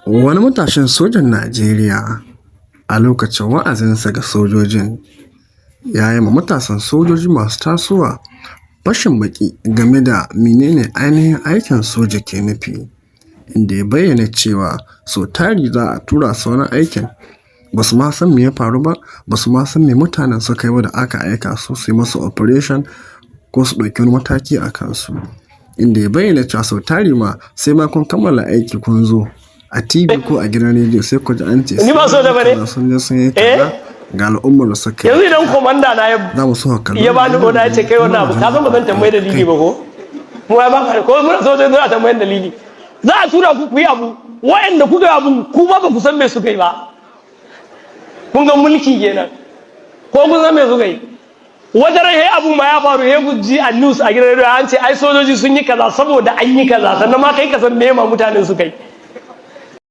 Wani matashin sojan Najeriya a lokacin wa'azinsa ga sojojin, ya yi ma matasan sojoji masu tasowa fashin-baƙi game da menene ainihin aikin soja ke nufi, inda ya bayyana cewa sau tari za a tura su wani aikin ba su ma san me ya faru ba, ba su ma san me mutanen suka yi ba da aka aika su su yi masu operation ko su ɗauki wani mataki a kansu. Inda ya bayyana cewa sau tari ma sai ma kun kammala aiki kun zo a TV ko a gidan rediyo, sai ku ji an ce Ni ba soja bane. sun je sun yi kaza ga al'ummar da suka yi. Yanzu idan komanda na ya Za mu so ka kalli ya bani oda, ya ce kai wannan abu, ka san ba zan tambayi dalili ba. Ko mu ya ba ko muna soja zo a tambayin dalili? Za a tura ku ku yi abu, wa'anda kuka yi abu ku ba ba ku san me suka yi ba. Kun ga mulki kenan. Ko kun san me suka yi? Wata ran he abu ma ya faru, he ku ji a news, a gidan rediyo, an ce ai sojoji sun yi kaza saboda an yi kaza. Sannan ma kai ka san me ma mutanen suka yi.